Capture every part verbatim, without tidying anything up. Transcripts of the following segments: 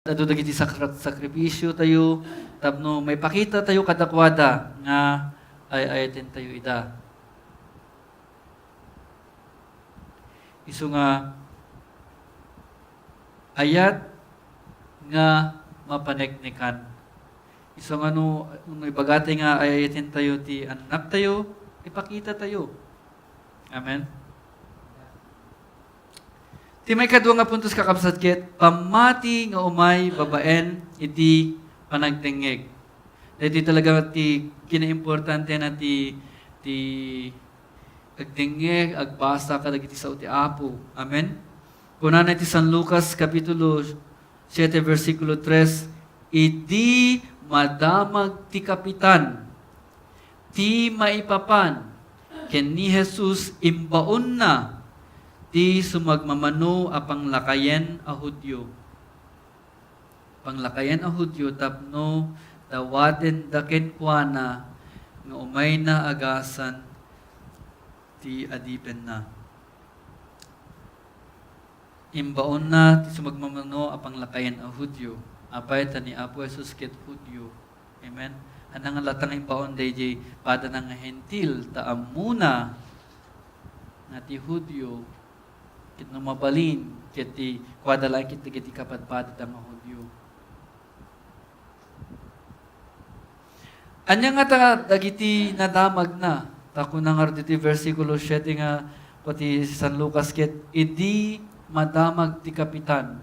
adu dagiti sakra-, sakripisio tayo tapno maipakita tayo kadakuada nga ay-ayaten tayo ida. Isu nga ayat nga mapaneknekan. Isu nga no, no ibagate nga ay-ayaten tayo ti annak tayo, ipakita tayo. Amen. Ti maikadua nga puntos, kakabsat, ket pammati nga umay babaen iti panagdengngeg. Daytoy talaga ti kinaimportante na ti, ti agdengngeg, agbasa kadagiti sao ti Apo. Amen? Kunana iti San Lucas, Kapitulo siete, bersikulo tres, "Idi madamag ti kapitan, ti maipapan ken ni Jesus, imbaonna ti sumagmamano a panglakayen a Judio." Panglakayen a Judio tapno dawatenda kenkuana nga umayna agasan ti adipenna. Imbaonna ti sumagmamano a panglakayen a Judio. Apay ta ni Apo Jesus ket Judio. Amen. Ania nga latta nga imbaon daydiay padana nga Hentil, ta ammona nga ti Judio, ket no mabalin, ket ti kuada laeng ket dagiti kapadpadada nga Judio. Ania ngata dagiti nadamagna? Ta kuna ngarud iti bersikulo siete nga pati San Lucas ket, "Idi madamag ti kapitan."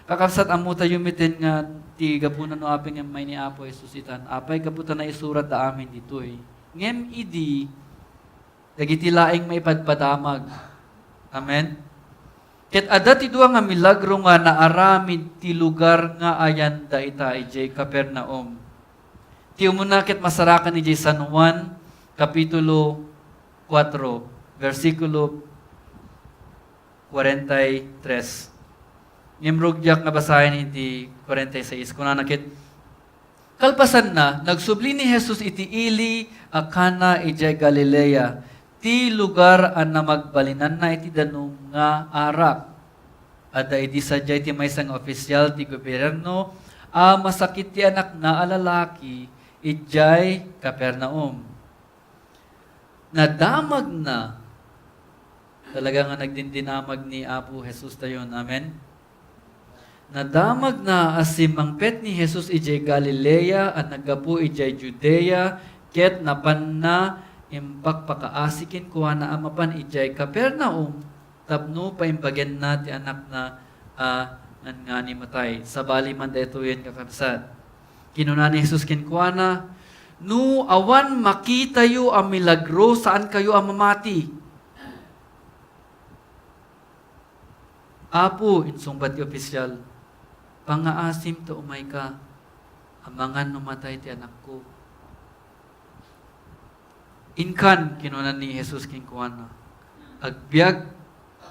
Kakabsat, ammotayo metten nga ti gapuna no apay nga immay ni Apo Jesus itan. Apay gapu ta naisuratda amin ditoy. Ngem idi, dagiti laeng maipadpadamag. Amen? Ket adda ti dua nga milagro nga naaramid ti lugar nga ayanda ita idiay Capernaum. Ti umuna ket masarakan idiay San Juan, Kapitulo kuatro, bersikulo kuarenta y tres. Ngem rugiak nga basaen iti kuarenta y seis. Kunana ket, "Kalpasanna, nagsubli ni Jesus iti ili a Cana idiay Galilea, ti lugar a namagbalinanna iti danum nga arak. Adda idi sadiay ti maysa nga ofisial ti gobierno a masakit ti anakna a lalaki idiay Capernaum." Nadamagna. Talaga nga nagdindinamag ni Apo Jesus tayon. Amen? Nadamagna a simmangpet ni Jesus idiay Galilea a naggapu idiay Judea, ket napanna impakpakaasi kenkuana a mapan idiay Capernaum tapno paimbagenna ti anakna a nangngani matay. Sabali man daytoyen, kakabsat. Kinuna ni Jesus kenkuana, "No awan makitayo a milagro, saankayo a mamati." "Apo," insungbat ti ofisial, "pangaasim ta umayka, amangan no matay ti anakko." "Inkan," kinuna ni Jesus kenkuana, "agbiag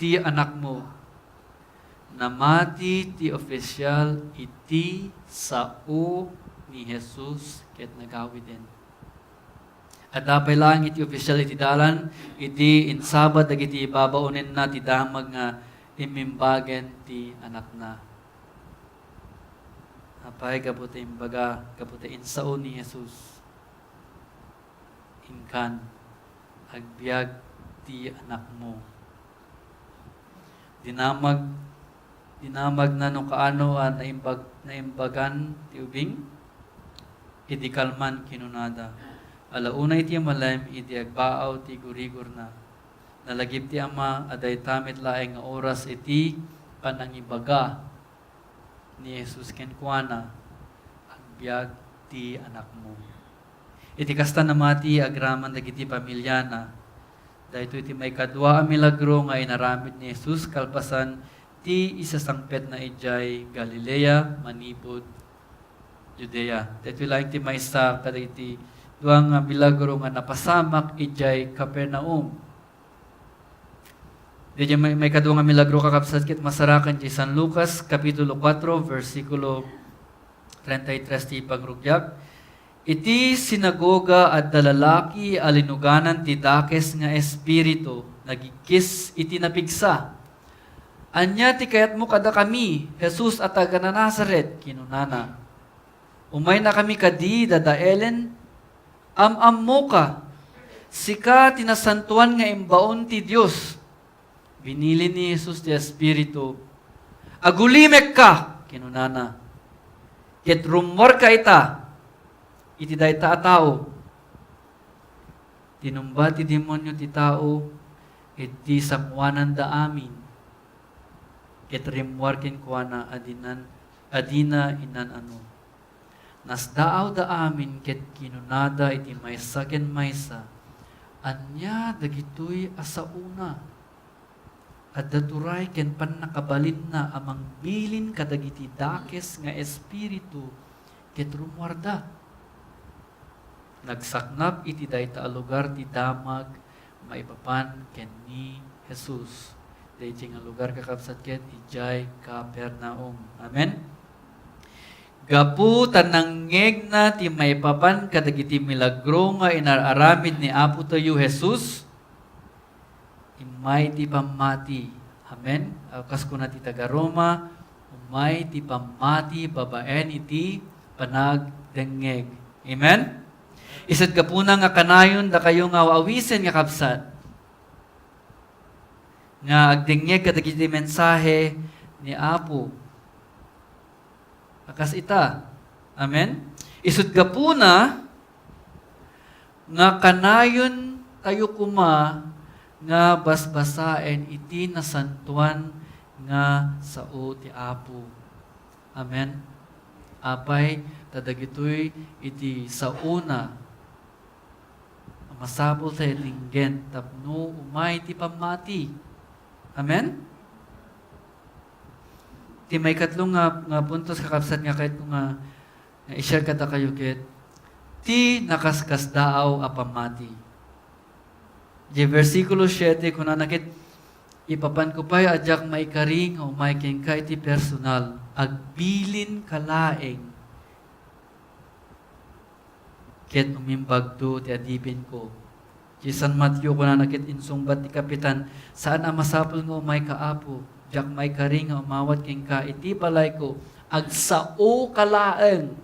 ti anakmo." Namati ti ofisial iti sao ni Jesus ket nagawiden. Adda pay laeng iti ofisial iti dalan idi insaba dagiti babaonenna ti damag nga immimbagen ti anakna. Apay gapu ta imbaga, gapu ta insao ni Jesus? Inkan, agbiag ti anakmo. Dinamag, dinamagna no kaano a naimbag-, naimbagan ti ubing. Idi kalman, kinunada, "Ala unay ti malem idi agbaaw ti gurigorna." Nalagip ti ama a dayta met laeng nga oras iti panangibaga ni Jesus kenkuana, "Agbiag ti anakmo." Iti kasta, namati agraman dagiti pamiliana. Daytoy ti maikadua a milagro nga inaramid ni Jesus kalpasan ti isasangpetna idiay Galilea manipud Judea. Daytoy laeng ti maysa kadagiti dua nga milagro nga napasamak idiay Capernaum. Diay may, maikadua nga milagro, kakabsat, ket masarakan diay San Lucas, Kapitulo kuatro, bersikulo treinta y tres ti pangrugiak. Iti sinagoga, adda lalaki a linuganan ti dakes nga espiritu, nagikkis iti napigsa. "Ania ti kayatmo kadakami, Jesus a taga-Nazaret?" kinunana. "Umaynakami kadi dadaelen? Am-ammoka, sika ti nasantoan nga imbaon ti Dios." Binili ni Jesus ti espiritu. "Agulimekka," kinunana, "ket rummuarka ita iti dayta a tao." Tinumba ti demonio ti tao iti sangoananda amin, ket rimmuar kenkuana a dinan-, a dina inan-ano. Nasdaawda amin ket kinunada iti maysa ken maysa, "Ania dagitoy a saona? Adda turay ken pannakabalinna a mangbilin kadagiti dakes nga espiritu ket rummuarda." Nagsaknap iti dayta a lugar ti damag maipapan ken ni Jesus. Daytoy nga lugar, kakabsat, ket idiay Capernaum. Amen? Gapu ta nangngegna ti maipapan kadagiti milagro nga inar-aramid ni Apotayo Jesus, immay ti pammati. Amen? Aw, kas kuna ti taga-Roma, "Umay ti pammati babaen iti panagdengngeg." Amen? Isut' gapuna nga kanayon dakayo nga aw-awisen nga kabsat, nga agdengngeg kadagiti mensahe ni Apo a kas ita. Amen? Isut' gapuna nga kanayon tayo koma nga basbasaen iti nasantoan nga sao ti Apo. Amen? Apay, ta dagitoy iti saona a masapul tayo denggen tapno umay ti pammati. Amen? Ti maikatlo nga, nga puntos, kakabsat, nga kayatko nga, nga i-share kadakayo ket ti nakaskasdaaw a pammati. Di versikulo siete, kunana ket, "Ipapanko pay a diak maikari nga umay kenka iti personal, agbilinka laeng ket umimbagto ti adipenko." Ti San Mateo, kunana ket insungbat ti kapitan, "Saan a masapul nga umayka, Apo. Diak maikari nga umawat kenka iti balayko. Agsaoka laeng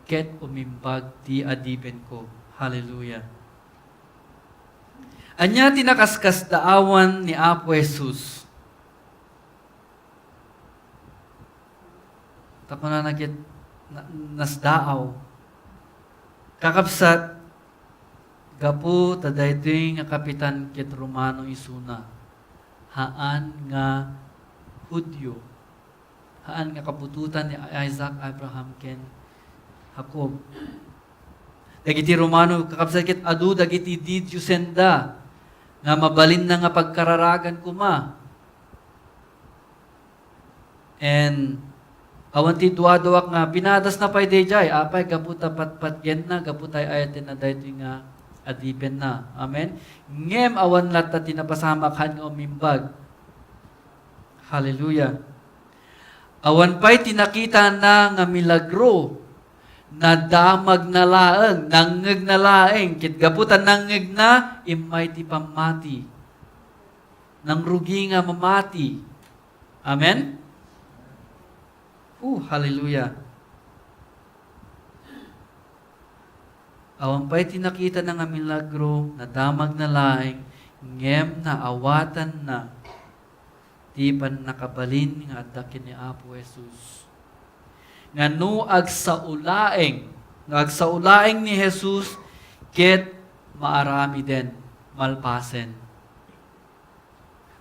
ket umimbag ti adipenko." Hallelujah. Ania ti nakaskasdaawan ni Apo Jesus? Ta kunana ket na-, nasdaaw. Kakabsat, gapu ta daytoy nga kapitan ket Romano isuna, haan nga Judio, haan nga kabutotan ni Isaac, Abraham, ken Jacob. Dagiti Romano, kakabsat, ket adu dagiti didiosenda nga mabalinna nga pagkararagan koma. And awan ti duaduak nga pinadasna pay daydiay, apay, gapu ta patpatgenna, gapu ta ay-ayatenna daytoy nga adipenna. Amen? Ngem awan latta ti napasamak haan nga umimbag. Hallelujah. Awan pay ti nakitana nga milagro. Nadamagna laeng, nangngegna laeng. Ket gapu ta nangngegna, immay ti pammati. Nangrugi nga mamati. Amen? Oh, hallelujah. Awan pay ti nakitana nga milagro, nadamagna laeng, ngem naawatanna ti pannakabalin nga adda ken ni Apo Jesus. Nga no agsao laeng, nga agsao laeng ni Jesus, ket maaramiden malpasen.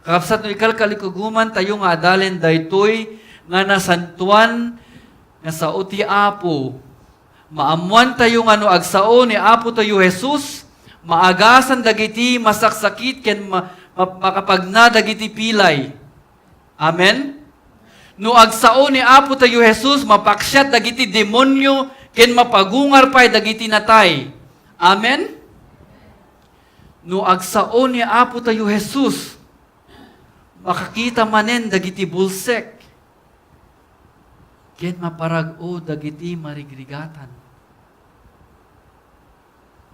Kakabsat, no ikalkalikuguman tayo nga adalen daytoy nga nasantoan nga sao ti Apo, maammoan tayo nga no agsao ni Apo tayo Jesus, maagasan dagiti masaksakit ken ma-, ma-, makapagna dagiti pilay. Amen? No agsao ni Apo tayo Jesus, mapaksiat dagiti demonio ken mapagungar pay dagiti natay. Amen? No agsao ni Apo tayo Jesus, makakita manen dagiti bulsek ken maparag-o dagiti marigrigatan.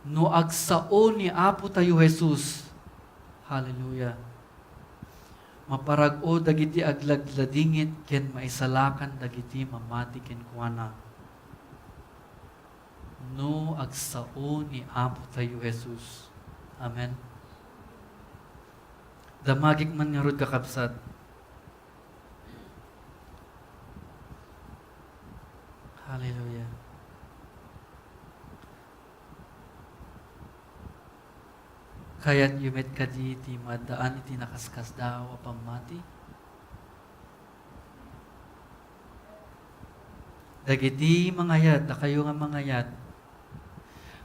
No agsao ni Apo tayo Jesus, hallelujah, Maparag-o dagiti aglagladingit ken maisalakan dagiti mamati kenkuana no agsao ni Apotayo Jesus. Amen. Damagik man ngarud, kakabsat. Hallelujah. Kayatyo met kadi ti maaddaan iti nakaskasdaaw a pammati? Dagiti mangayat, dakayo nga mangayat,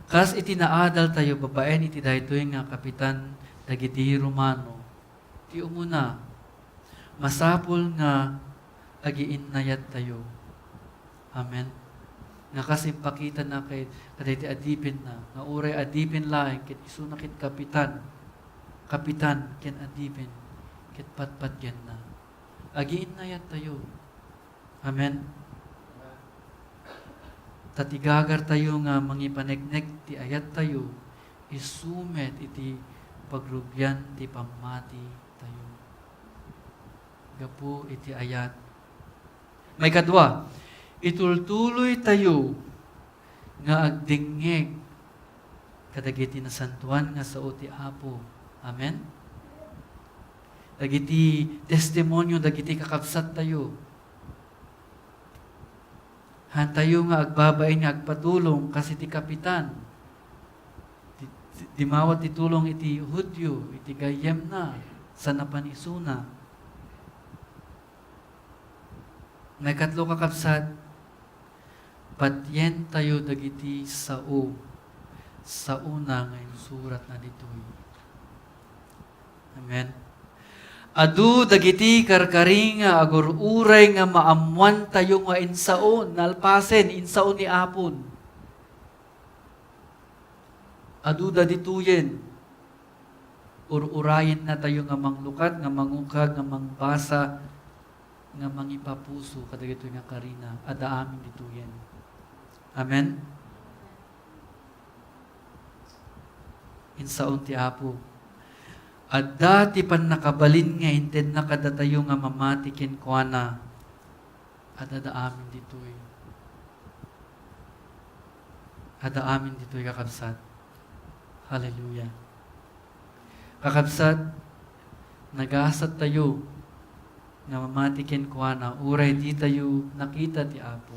kas iti naadaltayo babaen iti daytoy nga kapitan dagiti Romano, ti umuna, masapul nga agiinnayattayo. Amen. Nga kas impakitana ket kadagiti adipenna, nga uray adipen laeng ket isuna ket kapitan, kapitan ken adipen ket patpatgenna. Agiinnayattayo. Amen. Ta ti gagartayo nga mangipaneknek ti ayattayo, isu met iti pagrugian ti pammatitayo gapu iti ayat. Maikadua, itultuloytayo nga agdengngeg kadagiti nasantoan nga sao ti Apo. Amen? Dagiti testimonio dagiti kakabsattayo. Hantayo nga agbabain nga agpadulong kas iti kapitan. Di, di, dimawat ti tulong iti Judio, iti gayyemna, sa napan isuna. Maikatlo, kakabsat, patientayo dagiti sao, saona nga insuratna ditoy. Amen. Adu dagiti karkari nga agur-uray nga maammoantayo nga insao, nalpasen, insao ni Apon. Aduda ditoyen. Ur-urayennatayo nga manglukat, nga mangukag, nga mangbasa, nga mangipapuso kadagitoy nga karina. Adda amin ditoyen. Amen? Insaon ti Apo. Adda ti pannakabalin nga intedna kadatayo nga mamati kenkuana. Adda amin ditoy. Adda amin ditoy, kakabsat. Hallelujah. Kakabsat, nagasattayo nga mamati kenkuana uray ditayo nakita ti Apo.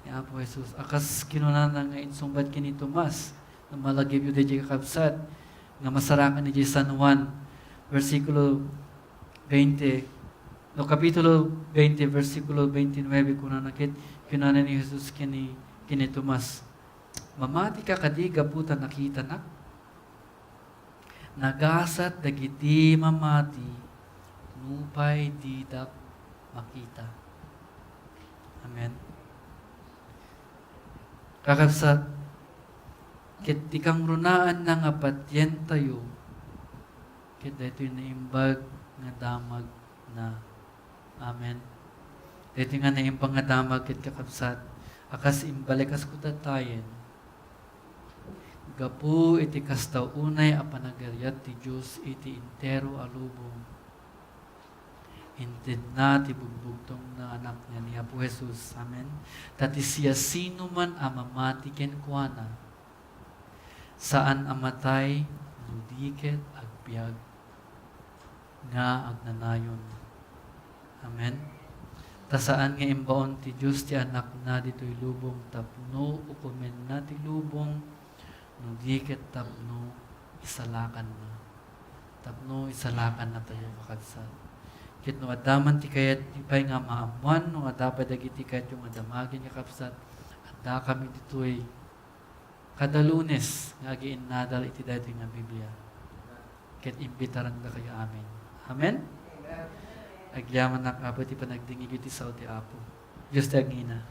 Ni Apo Jesus, a kas kinunana nga insungbat ken ni Tomas, no malagipyo daydiay, kakabsat, nga masarakan idiay San Juan, bersikulo twenty, no, Kapitulo twenty, bersikulo twenty-nine, kunana ket, kinuna ni Jesus ken ni, ken ni Tomas, "Mamatika kadi gapu ta nakitanak? Nagasat dagiti mamati nupay didak makita." Amen. Kakabsat, ket ti kangrunaanna nga patientayo, ket daytoy naimbag nga damagna. Amen. Daytoy nga naimbag nga damag ket, kakabsat, a kas imbalikas kudatayen, gapu iti kasta unay a panagayat ti Dios iti entero a lubong, intedna ti bugbugtong nga Anakna ni Apo Jesus. Amen. Ta ti siasinoman a mamati kenkuana, saan a matay no di ket agbiag nga agnanayon. Amen. Ta saan nga imbaon ti Dios ti Anakna ditoy lubong tapno ukomenna ti lubong, no di ket tapno isalakanna. Tapno isalakannatayo, kakabsat. Ket no adda man ti kayat pay nga maammoan, no adda pay dagiti kayatyo nga damagen, kakabsat, addakami ditoy kada Lunes nga agiinnadal iti daytoy nga Biblia. Ket imbitarandakayo amin. Amen? Agyamanak, Apo, ti panagdingngegyo ti sao ti Apo. Dios ti agingga.